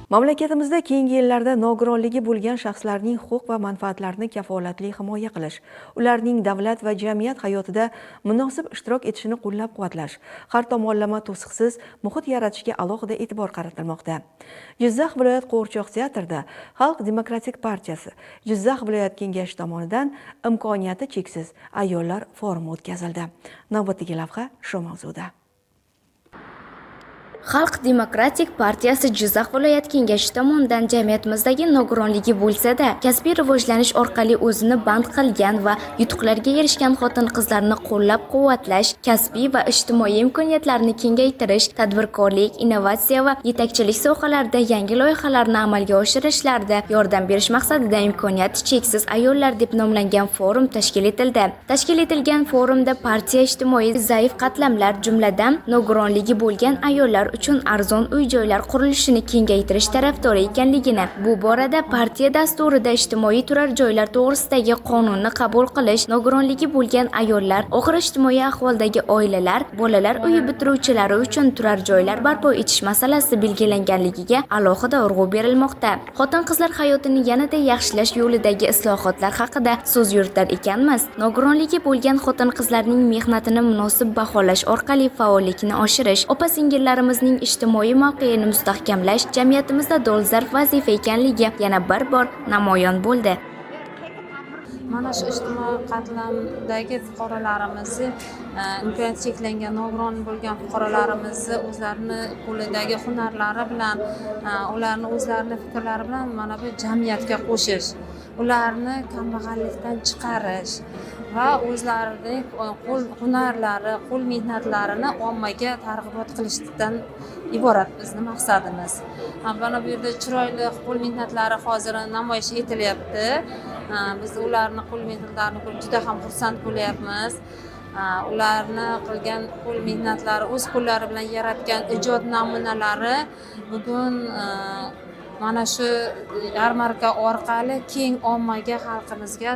Mamlakatimizda keyingi yillarda nogironligi bo'lgan shaxslarning huquq va manfaatlarini kafolatli himoya qilish, ularning davlat va jamiyat hayotida munosib ishtirok etishini qo'llab-quvvatlash, har tomonlama to'siqsiz muhit yaratishga alohida e'tibor qaratilmoqda. Jizzax viloyat qo'g'irchoq teatrida Xalq demokratik partiyasi Jizzax viloyat kengashi tomonidan imkoniyati cheksiz ayollar forumi o'tkazildi. Navbatdagi lavha shu mavzuda. Xalq demokratik partiyasi Jizzax viloyat kengashi tomonidan jamiyatimizdagi nogironligi bo'lsa-da, kasbiy rivojlanish orqali o'zini band qilgan va yutuqlarga erishgan xotin-qizlarni qo'llab-quvvatlash, kasbiy va ijtimoiy imkoniyatlarni kengaytirish, tadbirkorlik, innovatsiya va yetakchilik sohalarida yangi loyihalarni amalga oshirishlarda yordam berish maqsadida imkoniyati cheksiz ayollar deb nomlangan forum tashkil etildi. Tashkil etilgan forumda partiya ijtimoiy zaif qatlamlar, jumladan, nogironligi bo'lgan ayollar uchun arzon uy-joylar qurilishini kengaytirish tarafdori ekanligini, bu borada partiya dasturida ijtimoiy turar joylar to'g'risidagi qonunni qabul qilish, nogironligi bo'lgan ayollar, og'ir ijtimoiy ahvoldagi oilalar, bolalar uyi bitiruvchilari uchun turar joylar barpo etish masalasi belgilanganligiga alohida urg'u berilmoqda. Xotin-qizlar hayotini yanada yaxshilash yo'lidagi islohotlar haqida so'z yuritar ekanmiz, nogironligi bo'lgan xotin-qizlarning mehnatini munosib baholash orqali faollikni oshirish, opa-singillarimizning ijtimoiy mavqeini mustahkamlash jamiyatimizda dolzarb vazifa ekanligi yana bir bor namoyon bo'ldi. Mana shu ijtimoiy qatlamdagi fuqarolarimizni, imkoniyati cheklangan, nogiron bo'lgan fuqarolarimizni o'zlarini qo'lidagi hunarlari bilan, ularni o'zlarini fikrlari bilan mana bu jamiyatga qo'shish, ularni kambag'allikdan chiqarish va o'zlarining qo'l hunarlari, qo'l mehnatlarini ommaga targ'ibot qilishdan iborat bizni maqsadimiz. Mana bu yerda chiroyli qo'l mehnatlari hozir namoyish etilyapti. Biz ularni qo'l mehnatlarini ko'rib juda ham xursand bo'lyapmiz. Ularni qilgan qo'l mehnatlari, o'z qo'llari bilan yaratgan ijod namunalari bugun mana shu yarmarka orqali keng ommaga, xalqimizga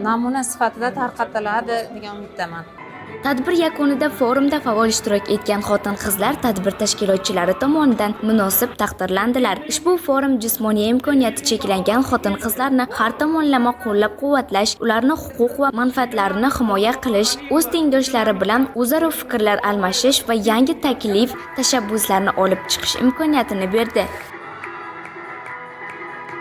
namuna sifatida tarqatiladi degan umiddaman. Tadbir yakunida forumda faol ishtirok etgan xotin-qizlar tadbir tashkilotchilari tomonidan munosib taqdirlandilar. Ushbu forum jismoniy imkoniyati cheklangan xotin-qizlarni har tomonlama qo'llab-quvvatlash, ularni huquq va manfaatlarini himoya qilish, o'z tengdoshlari bilan o'zaro fikrlar almashish va yangi taklif, tashabbuslarni olib chiqish imkoniyatini berdi.